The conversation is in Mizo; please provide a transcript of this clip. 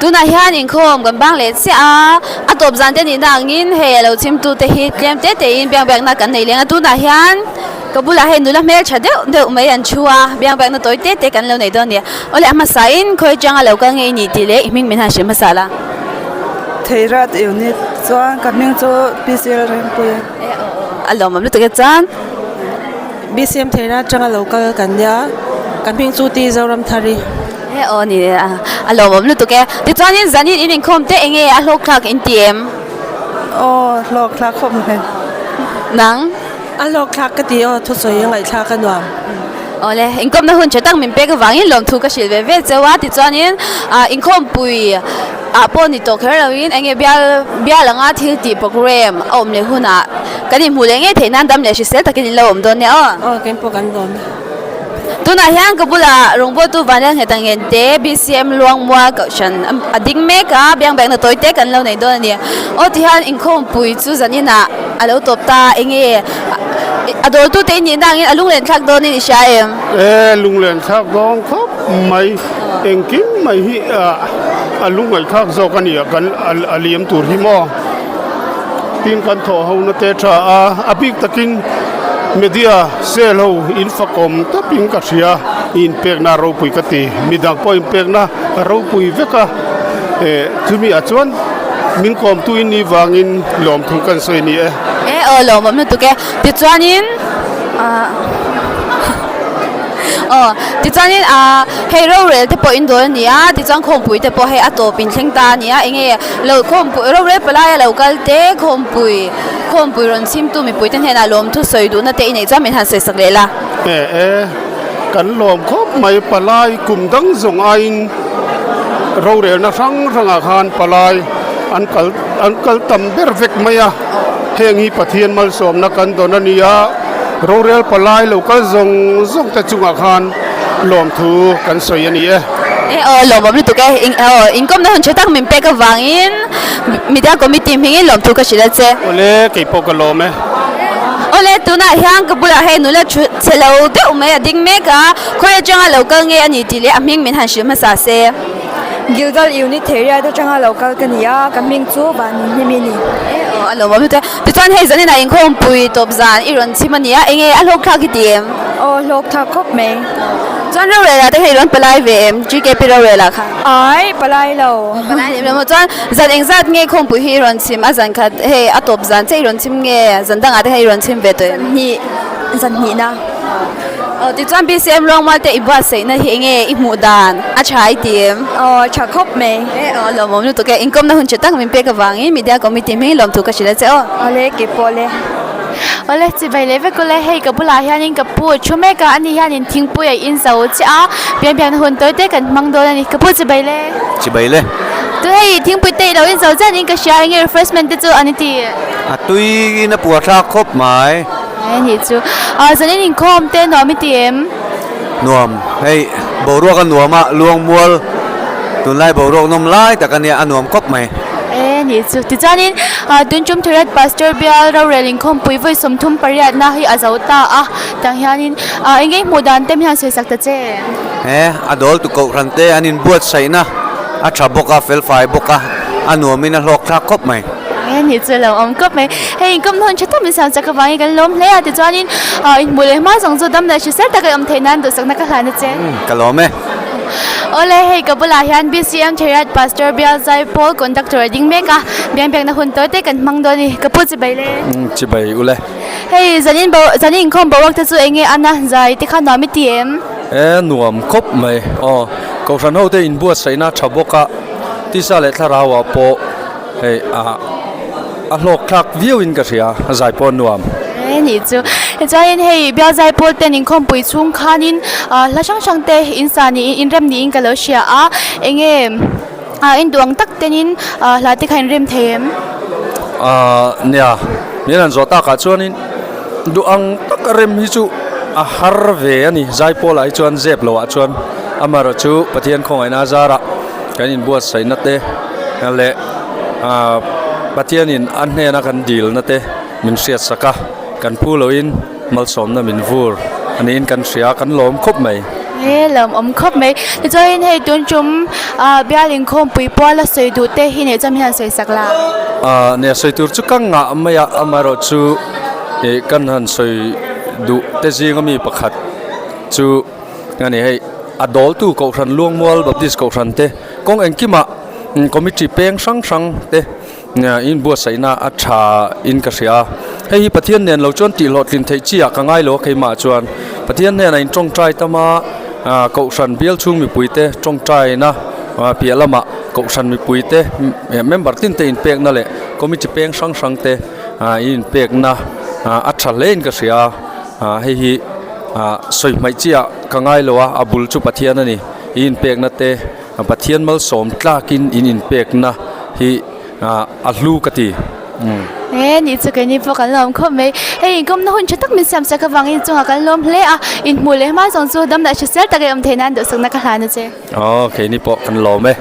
Tunah hian inkhawm kan bang leh chiah a, a tawp zan te nihna angin hei a lo chhimtu te hi tlem te te in biang biakna kan nei leng a, tunah hian ka bulah hei nula hmeltha deuh deuh mai an thu a, biang biakna tawi te te kan lo nei dawn a ni. Awle a hmasa in khawi atanga lo kal ngei ni tih leh i hming min han hrilh hmasa la. Theirat unit chuan ka hming chu PCL Rengpui a. A lawmawm lutuk e chuan. BCM Theirat atanga lo kal kan nia, ka hming chu T Zoramthari. He aw ni a, a lawmawm lutuk e. Tichuanin zanin in inkhawm te enge a hlawk thlak in ti em? Aw hlawk thlak khawp mai. Nang? A hlawk thlak ka ti aw, thusawi a ngaihthlak a nuam. Awle, inkawmna hun tha tak min pek avangin lawmthu ka hrilh ve ve cheu a, tichuanin inkhawmpui ah pawh ni tawh kher loin enge bial bial anga thil tih program a awm leh hunah kan inhmuh leh ngei theih nan dam leh hrisel takin in lo awm dawn nia aw. Aw, keimah kan lawm e. Tunah hian ka bulah rawngbawltu Vanlal Nghet ang en te BCM Luangmual Kohhran a ding mek a, biang biakna tawi te kan lo nei dawn a ni. Aw tihian inkhawmpui chu zaninah a lo tawp ta enge a dawltu te in nihna angin a lunglen thlak dawnin i hria em? E lunglen thlak dawn khawp mai, engkim mai hi a lungngaihthlak zawk a ni a, kan a liam tur hi maw? Tin kan thawh ho na te tha a, a bik takin media cell ho in fakawm tawpin ka hria, i inpekna a ropui ka ti, midang pawh inpekna a ropui vek a, eh chumi ah chuan min kawmtu in nih vangin lawmthu kan sawi ni e. E aw lawmawm lutuk e, tichuanin ah aw tichuanin ah hei rorel te pawh in dawl a ni a, tichuan khawmpui te pawh hei a tawp in thleng ta a ni a, enge Lo khawmpui rorel palai a lo kal te khawmpui khawmpui rawn chhimtu mipui te hnenah lawmthu sawi duhna te i neih chuan min han sawi sak leh la. E e, kan lawm khawp mai palai kum dang zawng aiin rorelna hrang hrangah khan palai an kal an kal tam ber vek mai a, heng hi Pathian malsawmna kan dawn a ni a, rorel palai lo kal zawng zawng te chungah khan lawmthu kan sawi a ni e. E aw lawmawm lutuk e, ing aw inkawmna hun tha tak min pek avangin media committee hmingin lawmthu ka hrilh a che. Awle kei pawh ka lawm e. Awle tunah hian ka bulah hei nula thu chhe lo deuh mai a ding mek a, khawi atanga lo kal nge a ni tih leh a hming min han hrilh hmasa se. Gilgal Unit Theriat atanga lo kal ka ni a, ka hming chu Vanhimi a ni. E aw a lawmawm lutuk e, tichuan hei zaninah inkhawmpui tawp zan i rawn chhim a ni a, enge a hlawkthlak i ti em? Aw hlawkthlak khawp mai. Chuan rorel ah te kha i rawn palai ve em? GKP rorel ah khan. Ai, palai lo. Palai lem lo maw? Chuan zan engzat nge khawmpui hi i rawn chhim? A zan khat hei a tawp zan chiah i rawn chhim nge? Zan dangah te kha i rawn chhim ve tawh em? Zan hnih, zan hnihna. Aw tichuan BCM Luangmual te i buatsaihna hi enge i hmuh dan a tha i ti em? Aw tha khawp mai. E aw lawmawm lutuk e. Inkawmna hun tha tak min pek avangin media committee hming lawmthu ka hrilh a che aw. Awle ke pawh le. Awle chibai leh vek ule hei ka bulah hianin ka pu a thu mek a ani hianin thingpui a in zo chiah a pian pian hun tawi te kan hmang dawn a ni ka pu chibai le. Chibai le. Tu hei thingpui te i lo in zo chiah niin ka hria enge refreshment te chu an i ti. A tui in a puar thlak khawp mai. Mai a nih chu. Ah zanin inkhawm te nuam i ti em? Nuam hei boruak a nuam a luangmual tunlai boruak nawm lai tak a nia a nuam khawp mai. E nih chu. Tichuanin tun tum Thuret Pastor Bial rorel inkhawmpui vawi 38na hi a zo ta a, tang hianin eng nge hmuh dan te mi hian sawi sak ta che? He a dawl tu kohhran te an inbuatsaihna a tha bawk a, felfai bawk a, a nuamin a hlawk thlak khawp mai. E nih chu lo awm khawp mai. Hei inkawm hnawn tha tak min siam chak avangin kan lawm hle a, tichuanin inhmuh leh hma zawng chu dam leh hrisel taka i awm theih nan duhsakna ka hlan a che. Ka lawm e. Awle, hei ka bulah hian BCM Theriat Pastor Bial Zaipawl Conductor a ding mek a, biang biakna hun tawi te kan hmang dawn a ni. Ka pu chibai le. Chibai ule. Hei zanin bo zanin inkhawm boruak te chu eng nge ana zai te kha nuam i ti em? E nuam khawp mai. Aw, Kohhran ho te inbuatsaihna tha bawk a, tisa leh thlarau ah pawh hei a a hlawk thlak viau in ka hria, a zai pawh a nuam. E nih chu. Tichuanin hei bial zai pawl ten inkhawmpui chhung khanin hla hrang hrang te in sa niin in rem niin ka lo hria a, enge in duh ang tak tenin hla te kha in rem thei em? Nia, min han zawh takah chuanin duh ang taka rem hi chu a har ve a ni, zai pawlah hi chuan zep lohah chuan amaherawh chu Pathian khawngaihna a zarah kan inbuatsaihna te leh Pathianin a hnena kan dilna te min hriat sak a, kan phu loin malsawmna min vur a niin kan hria, kan lawm khawp mai. He lawmawm khawp mai. Tichuanin hei tun tum bial inkhawmpui puala sawi duh te hi neih chuan min han sawi sak la. Nia sawi tur chu ka ngah mai a, amaherawhchu ih kan han sawi duh te zinga mi pakhat chu a ni hei a dawltu Kohhran Luangmual Baptist Kohhran te kawng engkimah committee peng hrang hrang te In buatsaihna a tha in ka hria a, hei hi Pathian nen lo chuan tih hlawhtlin theih chi ah ka ngai lo a keimah chuan Pathian hnenah in tawngtai tam a, Kohhran bial chhung mipui te tawngtaina piah lamah Kohhran mipui te member tin te inpekna leh committee peng hrang hrang te in inpekna a tha hle in ka hria a, hei hi sawi hmaih chi ah ka ngai lo a, a bul chu Pathian a ni, in inpekna te. Pathian malsawm tlakin in inpekna hi a hlu ka ti. He nih chu keini pawh kan lawm khawp mai. Hei inkawmna hun tha tak min siam sak avangin chungah kan lawm hle a, inhmuh leh hma zawng chu dam leh hrisel tak i awm theih nan duhsakna ka hlan a che. Aw keini pawh kan lawm e.